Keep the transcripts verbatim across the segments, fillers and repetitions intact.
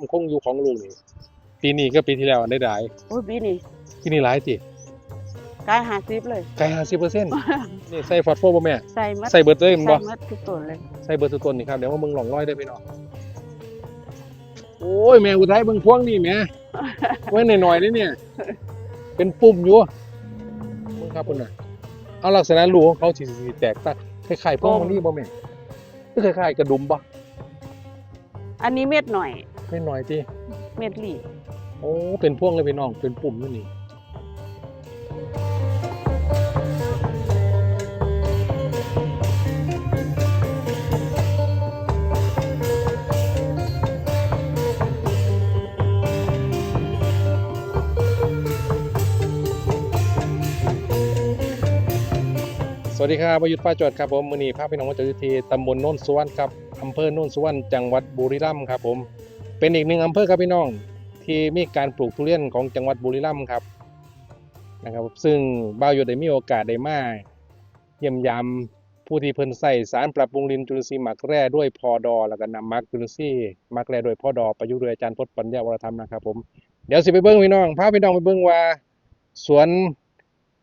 ความคงอยู่ของลูกนี่ ปีนี้กับปีที่แล้วอันใดหลาย โอ้ย ปีนี้ ปีนี้หลายติ กายห้าสิบเลย กายห้าสิบเปอร์เซ็นต์ นี่ใส่ฟอสโฟบ่แม่ ใส่หมด ใส่เบิดเลยแม่นบ่ ใส่หมดทุกต้นเลย ใส่เบิดทุกต้นนี่ครับ เดี๋ยวมาเบิ่งร่องรอยเด้อพี่น้อง โอ้ย แม่อุทัยเบิ่งพวงนี่แม่ ไว้หน่อยๆนี่เนี่ย เป็นปุ่มอยู่ เบิ่งครับพุ่นน่ะ เอาลักษณะลูกของเขาสิ สิแตกต่าง คล้ายๆพวงมะลิบ่แม่ คือคล้ายๆกระดุมบ่ อันนี้เม็ดหน่อย เม็ดหน่อยติ เม็ดหลี โอ้ เป็นพวงเลยพี่น้อง เป็นปุ่มอยู่นี่ สวัสดีครับ ประยุทธ์ฟ้าจอดครับผม มื้อนี้พาพี่น้องมาเจออยู่ที่ตำบลโนนสุวรรณครับ อำเภอโนนสุวรรณ จังหวัดบุรีรัมย์ครับผม เป็นอีกหนึ่งอำเภอครับพี่น้อง ที่มีการปลูกทุเรียนของจังหวัดบุรีรัมย์ครับ นะครับ ซึ่งบ่าวยุทธได้มีโอกาสได้มาเยี่ยมยามผู้ที่เพิ่นใส่สารปรับปรุงดินจุลินทรีย์หมักแร่ด้วยพอดอ แล้วก็น้ำหมักจุลินทรีย์หมักแร่ด้วยพอดอ ประยุกต์โดยอาจารย์พจน์ปัญญาวรธรรมนะครับผม เดี๋ยวสิไปเบิ่งพี่น้อง พาพี่น้องไปเบิ่งว่าสวน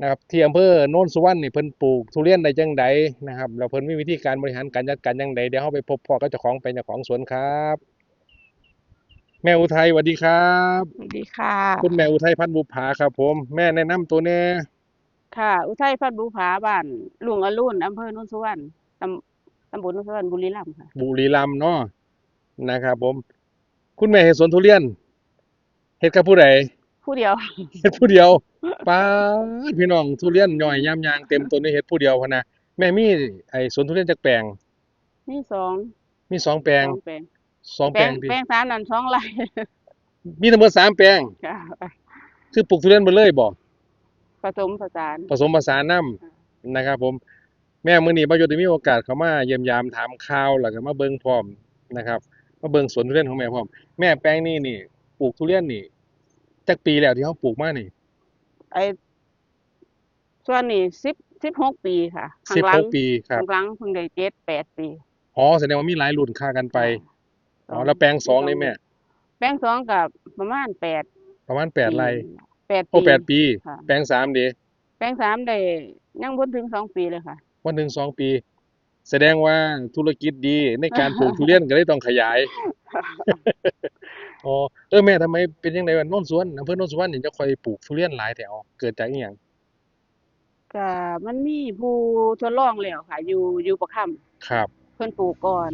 นะครับ ที่อำเภอโนนสุวรรณนี่เพิ่นปลูกทุเรียนได้จังใดนะครับ แล้วเพิ่นมีวิธีการบริหารการจัดการจังใด เดี๋ยวเราไปพบพ้อกับเจ้าของแปลงเจ้าของสวนครับ แม่อุทัยสวัสดีครับ สวัสดีค่ะ คุณแม่อุทัยพันธุ์บุปผาครับผม แม่แนะนำตัวแหน่ ค่ะ อุทัยพันธุ์บุปผา บ้านรุ่งอรุณ อำเภอโนนสุวรรณ ตำ- ตำบลโนนสุวรรณ บุรีรัมย์ค่ะ บุรีรัมย์เนาะ นะครับผม คุณแม่เฮ็ดสวนทุเรียน เฮ็ดกับผู้ใด ผู้เดียว เฮ็ดผู้เดียว ป๊าด พี่น้อง ทุเรียนย่อยยามยางเต็มต้นนี่เฮ็ดผู้เดียวหั้นนะ แม่มีไอ้สวนทุเรียนจักแปลง มีสอง มีสองแปลง สองแปลง สองแปลง แปลง ติ แปลงสามนั่นสองไร่ มีทั้งหมดสามแปลง ค่ะ คือปลูกทุเรียนหมดเลยบ่ ผสมผสาน ผสมผสานนำ ค่ะ นะครับผม แม่ มื้อนี้บ่าวยุทธได้มีโอกาสเข้ามาเยี่ยมยามถามข่าว แล้วก็มาเบิ่งพร้อมนะครับ มาเบิ่งสวนทุเรียนของแม่พร้อม แม่ แปลงนี้นี่ ปลูกทุเรียนนี่ จักปีแล้วที่เราปลูกมานี่ ไอ้ ส่วนนี้สิบ- สิบหกปีค่ะ ข้างหลัง สิบหกปีครับ ข้างหลังเพิ่งได้เจ็ดแปดปี อ๋อ แสดงว่ามีหลายรุ่นค่ากันไป ค่ะ อ๋อ แล้วแปลงสองนี่แม่ แปลงสองก็ประมาณแปด ประมาณแปดไร่ อืม แปด โอ้ ปี แปดปี ค่ะ แปลงสามเด้ แปลงสามได้ยังบ่ถึงสองปีเลยค่ะ บ่ถึงสองปี แสดงว่าธุรกิจดีในการปลูกทุเรียนก็เลยต้องขยาย อ๋อ เออ แม่ ทำไมเป็นจั่งใดว่าโนนสุวรรณ อำเภอโนนสุวรรณนี่จะค่อยปลูกทุเรียนหลายแท้ เกิดจากอิหยัง ก็มันมีผู้ทดลองแล้วค่ะ อยู่ อยู่ประคำ ครับ เพิ่นปลูกก่อน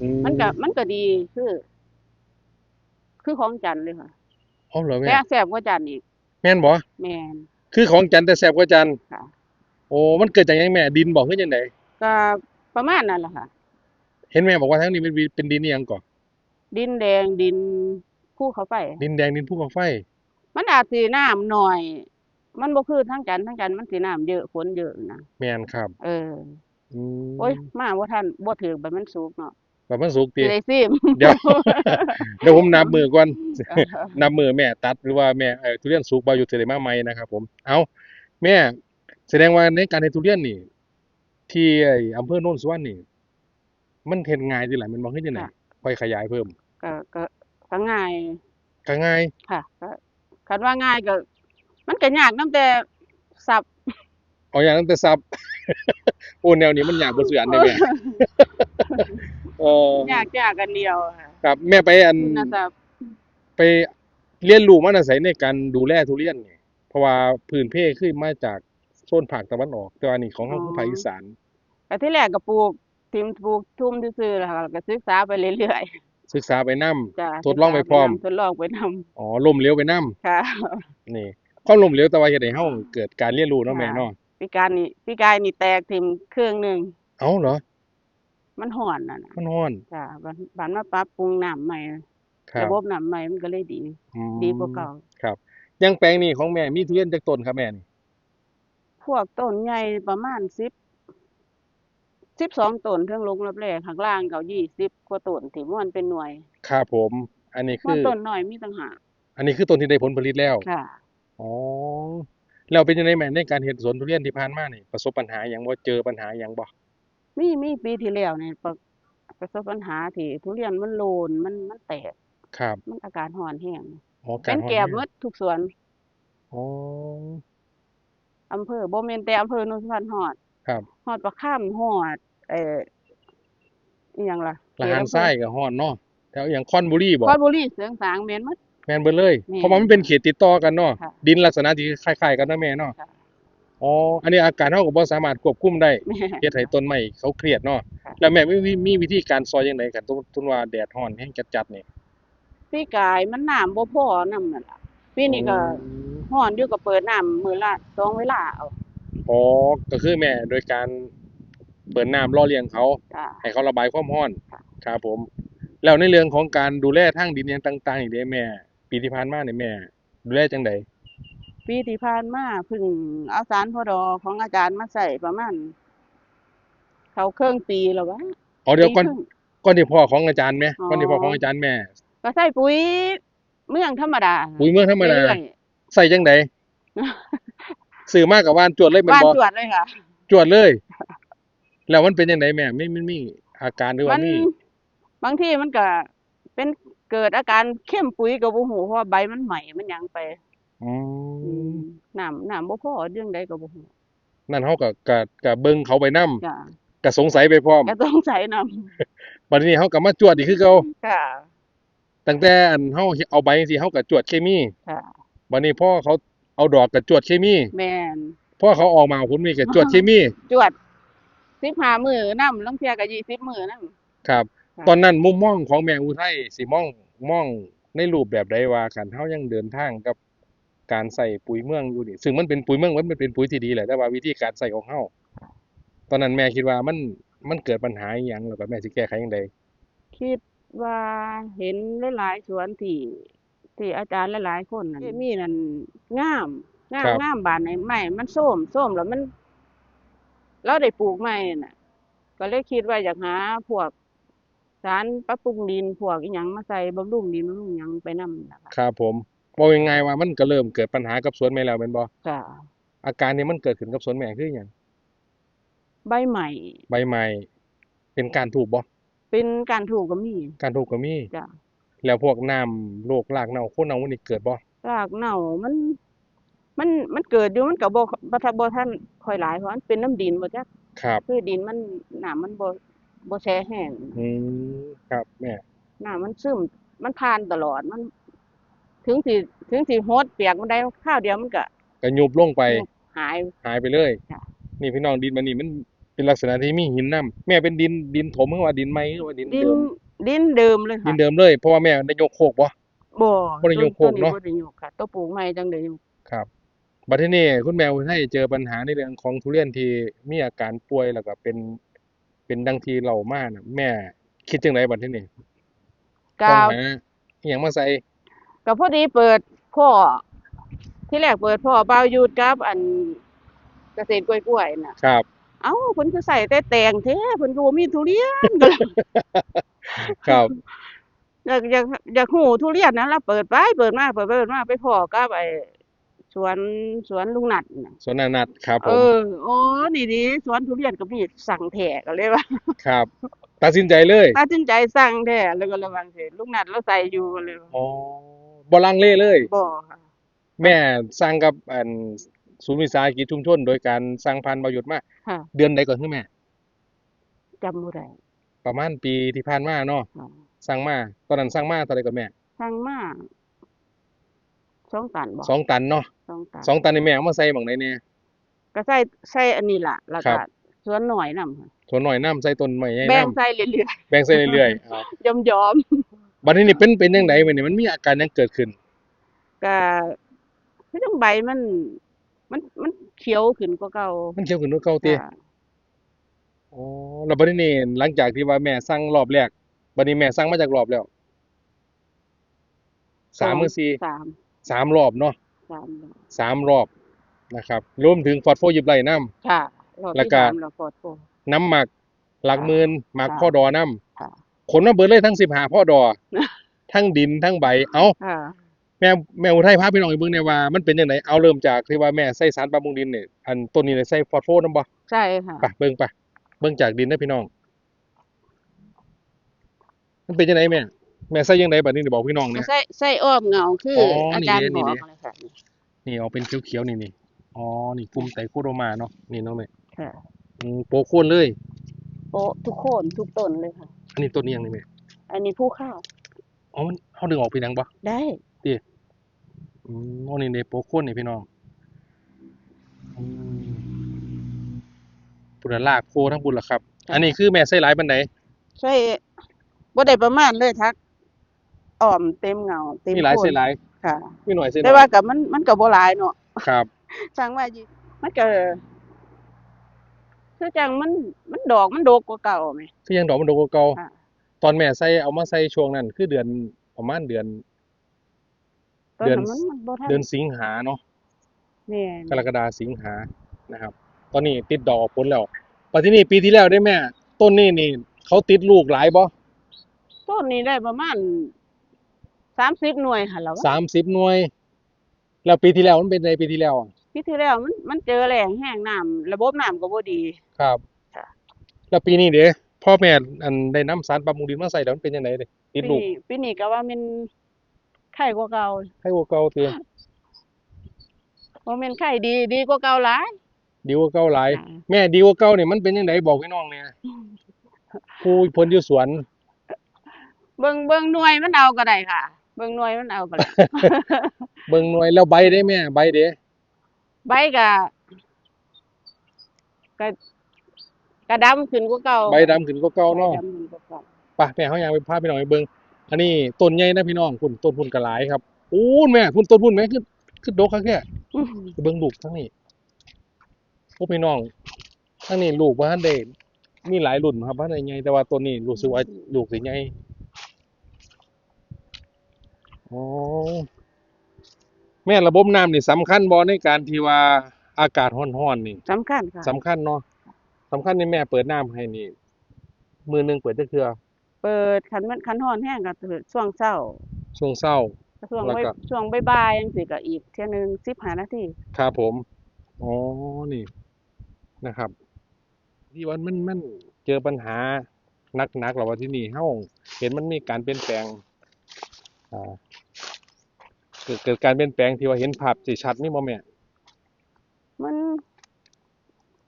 อืม มันก็ มันก็ดี คือ คือของจันทน์เลยค่ะ อ๋อเหรอแม่ แต่แซ่บกว่าจันทน์อีก แม่นบ่ แม่น คือของจันทน์แต่แซ่บกว่าจันทน์ ค่ะ โอ้ มันเกิดจากหยังแม่ ดินบ่ คือจั่งใด ก็ประมาณนั้นแหละค่ะ เห็นแม่บอกว่าทางนี้เป็น เป็นดินอิหยังก่อ ดินแดง ดินภูเขาไฟ ดินแดง ดินภูเขาไฟ มันอาจสิน้ำน้อย มันบ่คือทางจันทน์ ทางจันทน์มันสิน้ำเยอะ ฝนเยอะนะ แม่นครับ เออ อืม โอ้ย มาบ่ทัน บ่ถืก บัดมันสุกเนาะ บัดมันสุกติ สิได้ซิม เดี๋ยว เดี๋ยวผมนับมื้อก่อน เออ นับมื้อแม่ตัด หรือว่าแม่ เอ่อ ทุเรียนสุก บ่าวยุทธสิได้มาใหม่นะครับผม เอ้า แม่ แสดงว่าในการเฮ็ดทุเรียนนี่ ที่ไอ้อำเภอโนนสุวรรณนี่ มันเฮ็ดง่ายติล่ะ แม่นบ่ คือจั่งใด ค่ะ ค่อยขยายเพิ่ม ก็ ก็ ก็ง่าย ก็ง่าย ค่ะ ก็ คันว่าง่ายก็ มันก็ยากนำแต่ศัพท์ เอา ยากนำแต่ศัพท์ โอ้ แนวนี้มันยากเบิดซุอันเด้แม่ เออ ยาก ยากอันเดียวค่ะ ครับ แม่ไปอัน ทุนทรัพย์ ไปเรียนรู้มาแต่ไสในการดูแลทุเรียนนี่ เพราะว่าพื้นเพคือมาจากโซนภาคตะวันออก แต่ว่านี่ของเราคือภาคอีสาน อ๋อ ก็ทีแรกก็ปลูกถิ่ม ปลูกทุ่มซื่อๆ แล้วก็ศึกษาไปเรื่อยๆ ศึกษาไปนำ จ้ะ ทดลองไปพร้อม ศึกษาไปนำ ทดลองไปนำ อ๋อ ล้มเหลวไปนำ ค่ะ นี่ ความล้มเหลวแต่ว่าเฮ็ดให้เราเกิดการเรียนรู้เนาะแม่เนาะ ค่ะ ปีกายนี่ ปีกายนี่แตกถิ่มเครื่องหนึ่ง เอ้าเหรอ มันร้อนน่ะนะ มันร้อน จ้ะ บัด บัดมาปรับปรุงน้ำใหม่ ครับ ระบบน้ำใหม่มันก็เลยดี อืม ดีกว่าเก่า ครับ อย่างแปลงนี้ของแม่มีทุเรียนจักต้นครับแม่นี่ พวกต้นใหญ่ประมาณสิบ สิบสองต้น เทิงหลงลับแล ข้างล่างก็ยี่สิบกว่าต้นที่มันเป็นหน่วย ครับผม อันนี้คือ มันต้นน้อยมีต่างหาก อันนี้คือต้นที่ได้ผลผลิตแล้ว ค่ะ อ๋อ แล้วเป็นจั่งใดแม่ ในการเฮ็ดสวนทุเรียนที่ผ่านมานี่ ประสบปัญหาหยังบ่ เจอปัญหาหยังบ่ มี มีปีที่แล้วนี่ ประ- ประสบปัญหาที่ทุเรียนมันโลน มัน มันแตก ครับ มันอากาศร้อนแฮง อ๋อ อากาศร้อนแฮง เป็นแกบหมดทุกสวน อ๋อ อำเภอ บ่แม่นแต่อำเภอโนนสุพรรณ ฮอด ครับ ฮอดปากคำ ฮอด เอ่อ อิหยังล่ะ ละหารทรายก็ฮอดเนาะ แถวอิหยัง คอนบุรีบ่ คอนบุรี เสริงสาง แม่นหมด แม่นเบิดเลย แม่น เพราะว่ามันเป็นเขตติดต่อกันเนาะ ค่ะ ดินลักษณะที่คล้ายๆกันเนาะแม่เนาะ ค่ะ อ๋อ อันนี้อากาศเราก็บ่สามารถควบคุมได้ แม่น เฮ็ดให้ต้นไม้เขาเครียดเนาะ ค่ะ แล้วแม่มี มี มีวิธีการซอยจั่งใด คันสมมุติว่าแดดร้อนแฮงจัดๆนี่ ปีกายมันน้ำบ่พอนำนั่นล่ะ ปีนี้ก็ อืม ร้อนอยู่ก็เปิดน้ำมื้อละสองเวลาเอา อ๋อ ก็คือแม่โดยการเปิดน้ำหล่อเลี้ยงเขา จ้ะ ให้เขาระบายความร้อน ค่ะ ครับผม แล้วในเรื่องของการดูแลทางดินอิหยังต่างๆนี่เด้แม่ ปีที่ผ่านมานี่แม่ดูแลจั่งใด ปีที่ผ่านมาเพิ่งเอาสารพอดอของอาจารย์มาใช้ประมาณ เข้าเคิ่งปีแล้ววะ อ๋อ เดี๋ยวก่อน ปีครึ่ง ก่อนที่พ้อของอาจารย์แม่ อ๋อ ก่อนที่พ้อของอาจารย์แม่ ก็ใช้ปุ๋ยเมืองธรรมดา ปุ๋ยเมืองธรรมดา เรื่อยๆ ใช้จั่งใด ซื้อมาก็หว่านจวดเลยแม่นบ่ หว่านจวดเลยค่ะ จวดเลย แล้วมันเป็นจั่งใดแม่ มี มันมีอาการหรือว่า มัน มี บางทีมันก็เป็น เกิดอาการเค็มปุ๋ยก็บ่ฮู้ เพราะว่าใบมันไหม้มันหยังไป อืม อืม น้ำ น้ำบ่พอจั่งใดก็บ่ฮู้ นั่นเฮาก็ ก็ ก็เบิ่งเขาไปนำ จ้ะ ก็สงสัยไปพร้อม ก็สงสัยนำ บัดนี้เฮาก็มาจวดอีกคือเก่า ค่ะ ตั้งแต่อันเฮาเอาใบจั่งซี้ เฮาก็จวดเคมี ค่ะ บัดนี้พอเขาเอาดอกก็จวดเคมี แม่น พอเขาออกมาผลนี่ก็จวดเคมี จวดสิบห้ามื้อนำ ลางเทื่อก็ยี่สิบมื้อนำ ครับ ค่ะ ตอนนั้นมุมมองของแม่อุทัยสิมอง มองในรูปแบบใดว่าคันเฮายังเดินทางกับการใช้ปุ๋ยเมืองอยู่นี่ ซึ่งมันเป็นปุ๋ยเมือง มันเป็นปุ๋ยที่ดีแหละ แต่ว่าวิธีการใช้ของเฮา ตอนนั้นแม่คิดว่ามัน มันเกิดปัญหาอิหยัง แล้วก็แม่สิแก้ไขจั่งใด คิดว่าเห็นหลายๆสวนที่ ที่อาจารย์หลายๆคนนั่น เคมีนั่นงาม งาม ครับ งาม บาดนี้ไม้มันโทรม โทรมแล้วมัน ลาวได้ปลูกใหม่น่ะ ก็เลยคิดว่าอยากหาพวกสารปรับปรุงดิน พวกอิหยังมาใส่บำรุงดินบำรุงหยังไปนำนั่นล่ะค่ะ ครับผม เว้าง่ายๆว่ามันก็เริ่มเกิดปัญหากับสวนแม่แล้วแม่นบ่ จ้ะ อาการที่มันเกิดขึ้นกับสวนแม่คือหยัง ใบไหม้ ใบไหม้ เป็นก้านทูบบ่ เป็นก้านทูบก็มี ก้านทูบก็มี จ้ะ แล้วพวกน้ำโรครากเน่าโคนเน่ามันนี่เกิดบ่ รากเน่ามัน มัน มันเกิดอยู่ มันก็บ่ บ่ทัน บ่ทันค่อยหลาย เพราะมันเป็นน้ำดินบ่จัก ครับ คือดินมัน น้ำมันบ่ บ่แช่แห้ง อืม ครับแม่ น้ำมันซึม มันผ่านตลอด มัน ถึงสิ ถึงสิหดเปียกปานใด คราวเดียวมันก็ ก็ยุบลงไป ยุบหาย หายไปเลย จ้ะ นี่พี่น้อง ดินมันนี่มันเป็นลักษณะที่มีหินนำ แม่เป็นดิน ดินถมหรือว่าดินใหม่หรือว่าดิน ดิน เดิม ดินเดิมเลยค่ะ ดินเดิมเลย เพราะว่าแม่ได้ยกโคกบ่ บ่ บ่ได้ยกโคกเนาะ ต้นนี้บ่ได้ยกค่ะ ต้นปลูกใหม่จั่งได้ยก ครับ บัดทีนี้คุณแม่อุทัยเจอปัญหาในเรื่องของทุเรียนที่มีอาการป่วยแล้วก็เป็น เป็นดังที่เล่ามาน่ะ แม่คิดจั่งใดบัดทีนี้ ก็ ต้องหาอิหยังมาใส่ ก็พอดีเปิดพ้อ ทีแรกเปิดพ้อบ่าวยุทธกับอันเกษตรกล้วยๆน่ะ ครับ เอ้า เพิ่นคือใส่แต่แตงแท้ เพิ่นคือบ่มีทุเรียน ก็เลย ครับ อยาก อยาก อยากฮู้ทุเรียนนะ แล้วเปิดไปเปิดมา เปิดไปเปิดมา ไปพ้อกับไอ้สวน สวนลุงนัทน่ะ สวนน้านัท ครับผม เออ อ๋อ นี่ดิ สวนทุเรียนก็มีสั่งแท้ ก็เลยว่า ครับ ตัดสินใจเลย ตัดสินใจสั่งแท้ แล้วก็เลยว่าจั่งซี้ ลุงนัทลาวใส่อยู่ ก็เลยว่า อ๋อ บ่ลังเลเลย บ่ค่ะ แม่สั่งกับอันศูนย์วิสาหกิจชุมชน โดยการสั่งผ่านบ่าวยุทธมา ค่ะ เดือนใดก่อนคือแม่ จำบ่ได้ ประมาณปีที่ผ่านมาเนาะ ค่ะ สั่งมา ตอนนั้นสั่งมาเท่าใดก่อนแม่ สั่งมาสองตันบ่ สองตันเนาะ สองตัน สองตันนี่แม่เอามาใส่หม่องใดแน่ ก็ใส่ ใส่อันนี้ล่ะ แล้วก็ ครับ สวนน้อยนำค่ะ สวนน้อยนำ ใส่ต้นไม้ใหญ่นำ แบ่งใส่เรื่อยๆ แบ่งใส่เรื่อยๆ อ่า ยอมๆ บัดนี้นี่เป็น เป็นจั่งใดบัดนี้ มันมีอาการหยังเกิดขึ้น ก็คือจั่งใบมัน มัน มันเขียวขึ้นกว่าเก่า มันเขียวขึ้นกว่าเก่าติ ค่ะ อ๋อ แล้วบัดนี้นี่ หลังจากที่ว่าแม่สั่งรอบแรก บัดนี้แม่สั่งมาจักรอบแล้ว สาม สอง หรือสี่ สาม สามรอบเนาะ สามรอบ สามรอบนะครับ รวมถึงฟอสโฟยิบไล่นำ ค่ะ รอบ แล้วก็ ที่สามแล้วฟอสโฟ น้ำหมักหลักหมื่น ค่ะ หมัก ค่ะ พ้อดอนำ ค่ะ ขนมาเบิดเลยทั้งสิบห้าพ้อดอ ทั้งดินทั้งใบ เอ้า ค่ะ แม่ แม่อุทัยพาพี่น้องไปเบิ่งแน่ว่ามันเป็นจั่งใด เอาเริ่มจากที่ว่าแม่ใส่สารปรับปรุงดินนี่ อันต้นนี้ได้ใส่ฟอสโฟนำบ่ ใช่ค่ะ ไปเบิ่งไป เบิ่งจากดินเด้อพี่น้อง มันเป็นจั่งใดแม่ แม่ใส่ยังไงบัดนี้นี่บอกพี่น้องเนี่ย ใส่ใส่อ้อมเงาคือ อ๋อ อาจารย์ นี่ บ เด้ อก นี่เด้ นั่นแหละค่ะ นี่ออกเป็นเขียวๆนี่นี่ อ๋อ นี่กลุ่มไตรโคโดรมาเนาะ นี่เนาะแม่ ค่ะ อืม โปะโคนเลย โปะทุกโคนทุกต้นเลยค่ะ อันนี้ต้นนี้ยังนี่แม่ อันนี้ผู้ข้าว อ๋อ มันเขาดึงออกเป็นหยังปะ ได้ อืม อันนี้ในโปะโคนนี่พี่น้อง อืม พุ้นละลากโพทั้งพุ้นละครับ อันนี้คือแม่ใส่หลายปานใด ใส่บ่ได้ประมาณเลยทัก อ้อมเต็มเงาเต็ม มีหลาย โคน ใส่หลาย ค่ะ มีหน่อยใส่หน่อย แต่ว่ากับมันมันก็บ่หลายเนาะ ครับ สั่งว่ายิมันก็คือจังมันมันดอกมันดกกว่าเก่าไหม คือยังดอกมันดกกว่าเก่า ค่ะ ตอนแม่ใส่เอามาใส่ช่วงนั้น คือเดือนประมาณเดือน ตอน เดือน นั้นมันมันบ่ทัน เดือนสิงหาเนาะ แม่น กรกฎาสิงหานะครับ ตอนนี้ติดดอกออกผลแล้วปัจจุบันนี้ปีที่แล้วได้แม่ ต้นนี้นี่เขาติดลูกหลายบ่ ต้นนี้ได้ประมาณสามสิบหน่วยหั่นล่ะวะ สามสิบหน่วย แล้วปีที่แล้วมันเป็นไงปีที่แล้วอะ ปีที่แล้วมันมันเจอแล้งแห้งน้ำระบบน้ำก็บ่ดี ครับ ค่ะ แล้วปีนี้เด้พ่อแม่อันได้นำสารปรับปรุงดินมาใส่แล้วมันเป็นยังไงเด้ติด ปี ลูก นี้ปีนี้ก็ว่ามันไข้กว่าเก่า ไข้กว่าเก่าติ บ่แม่นไข้ดีดีกว่าเก่าหลาย ดีกว่าเก่าหลาย ค่ะ แม่ดีกว่าเก่านี่มันเป็นยังไงบอกพี่น้องเนี่ยผู้เพิ่นอยู่สวน เบิ่งเบิ่งหน่วยมันเอาก็ได้ค่ะ เบิ่งหน่วยมันเอาก็ได้ เบิ่งหน่วยแล้วใบได้แม่ใบเด้ ใบก็ก็ก็ดำขึ้นกว่าเก่า ใบดำขึ้นกว่าเก่าเนาะ ใบดำขึ้นกว่าเก่า ไปแม่เขายังไปพาพี่น้องไปเบิ่งอันนี้ต้นใหญ่นะพี่น้องคุณต้นพุ้นก็หลายครับโอ้แม่พุ้นต้นพุ้นแม่คือคือดกคักแท้ อืม ไปเบิ่งลูกทั้งนี้โอ้พี่น้องทั้งนี้ลูกว่าทันได้มีหลายรุ่นครับว่าทันได้ใหญ่แต่ว่าต้นนี้รู้สึกว่าลูกสิใหญ่โอ้แม่ระบบน้ำนี่สำคัญบ่ในการที่ว่าอากาศร้อนๆนี่ สำคัญค่ะ สำคัญเนาะสำคัญในแม่เปิดน้ำให้นี่มื้อหนึงเปิดจักเทื่อ เปิดคันมันคันร้อนแห้งก็เปิดช่วงเช้า ช่วงเช้า ช่วง แล้วก็ บ่ายช่วงบ่ายๆจังซี่ก็อีกเทื่อหนึงสิบห้านาที ครับผม อ๋อ นี่นะครับ ที่ว่ามันมันเจอปัญหาหนักๆแล้วว่าที่นี่เฮาเห็นมันมีการเปลี่ยนแปลง อ่า เกิดเกิดการเปลี่ยนแปลงที่ว่าเห็นภาพสิชัดมีบ่แม่ มัน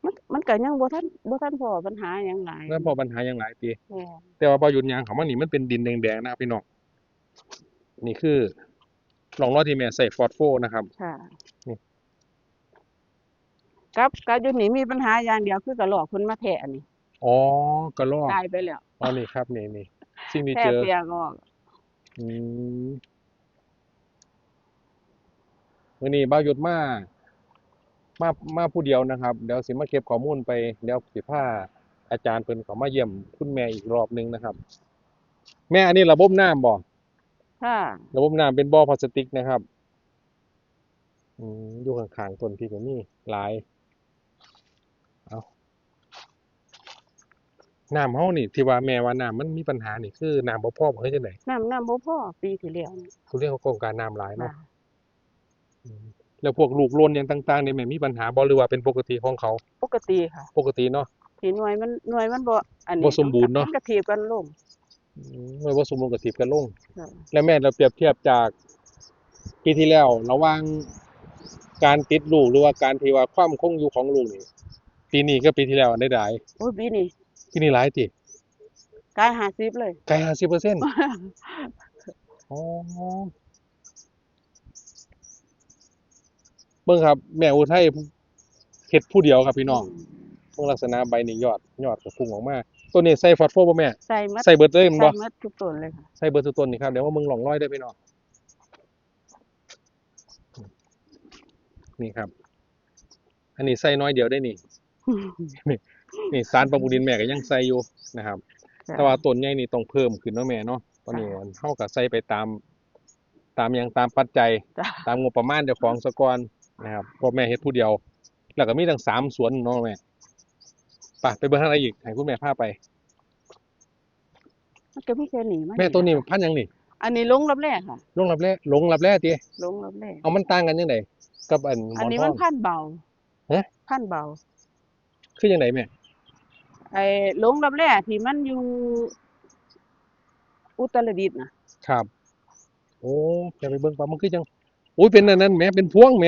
มันมันก็ยังบ่ทันบ่ทันพ้อปัญหาหยังหลาย นั่นพอปัญหาอย่างหลายติ แม่น แต่ว่าพอหยุดยางเขามานี่มันเป็นดินแดงๆนะครับพี่น้อง นี่คือร่องรอยที่แม่ใส่ฟอสโฟนะครับ ค่ะ นี่ กับกับอยู่นี่มีปัญหาอย่างเดียวคือกระรอกเพิ่นมาแทะอันนี้ อ๋อ กระรอก ตายไปแล้ว อ๋อ นี่ครับ นี่นี่สิ่งที่ แทะ เจอ เปียกออก อืมมื้อนี้บ่าวหยุดมา มา มาผู้เดียวนะครับ เดี๋ยวสิมาเก็บข้อมูลไป เดี๋ยวสิพาอาจารย์เพิ่นเข้ามาเยี่ยมคุณแม่อีกรอบหนึ่งนะครับ แม่อันนี้ระบบน้ำบ่ ค่ะ ระบบน้ำเป็นบ่อพลาสติกนะครับ อืม อยู่ข้างๆต้นพริกก็มีหลาย เอา น้ำเฮานี่ที่ว่าแม่ว่าน้ำมันมีปัญหานี่คือน้ำบ่พอบ่คือจังได๋ น้ำน้ำบ่พอปีที่แล้วนี่ ทุเรียนเขาต้องการน้ำหลายเนาะ ค่ะ อืม แล้วพวกลูกหล่นหยังต่างๆนี่แม่มีปัญหาบ่หรือว่าเป็นปกติของเขา ปกติค่ะ ปกติเนาะ ที่หน่วยมันหน่วยมันบ่อันนี้ บ่สมบูรณ์เนาะ มันกระเทียบกันลง อืม หน่วยบ่สมบูรณ์ก็ถีบกันลง ค่ะ แล้วแม่เราเปรียบเทียบจากปีที่แล้วระหว่างการติดลูกหรือว่าการที่ว่าความคงอยู่ของลูกนี่ ปีนี้กับปีที่แล้วอันใดหลาย โอ้ยปีนี้ ปีนี้หลายติ กายห้าสิบเลย ไกลห้าสิบเปอร์เซ็นต์ อ๋อ เบิ่งครับ แม่อุทัยเฮ็ดผู้เดียวครับพี่น้อง เบิ่งลักษณะใบนี่ยอด ยอดก็พุ่งออกมา ต้นนี้ใส่ฟอสโฟบ่แม่ ใส่หมด ใส่เบิดเลยแม่นบ่ ใส่หมดทุกต้นเลยค่ะ ใส่เบิดทุกต้นนี่ครับ เดี๋ยวมาเบิ่งร่องรอยเด้อพี่น้อง นี่ครับ อันนี้ใส่น้อยเดียวได้นี่ นี่สารปรับปรุงดินแม่ก็ยังใส่อยู่นะครับ ค่ะ แต่ว่าต้นใหญ่นี่ต้องเพิ่มขึ้นเนาะแม่เนาะ ตอนนี้ ค่ะ เฮาก็ใส่ไปตาม ตามอย่างตามปัจจัย จ้ะ ตามงบประมาณเจ้าของซะก่อนนะครับ เพราะแม่เฮ็ดผู้เดียว แล้วก็มีตั้งสามสวนเนาะแม่ ไป ไปเบิ่งทางใดอีก ให้คุณแม่พาไป มันก็มีแค่นี้ แม่ต้นนี้พันธุ์หยังนี่ อันนี้หลงลับแลค่ะ หลงลับแล หลงลับแลติ หลงลับแล เอามันต่างกันจังไดกับอันหม อัน อน นี้ ทอ มั ง นพันธุ์เบา ฮะ พันธุ์เบา คือจังไดแม่ ไอ้หลงลับแลที่มันอยู่อุตรดิตถ์น่ะ ครับ โอ้ อย่าไปเบิ่งปลา มันคือจัง โอ้ย เป็นอันนั้นแหม เป็นพวงแหม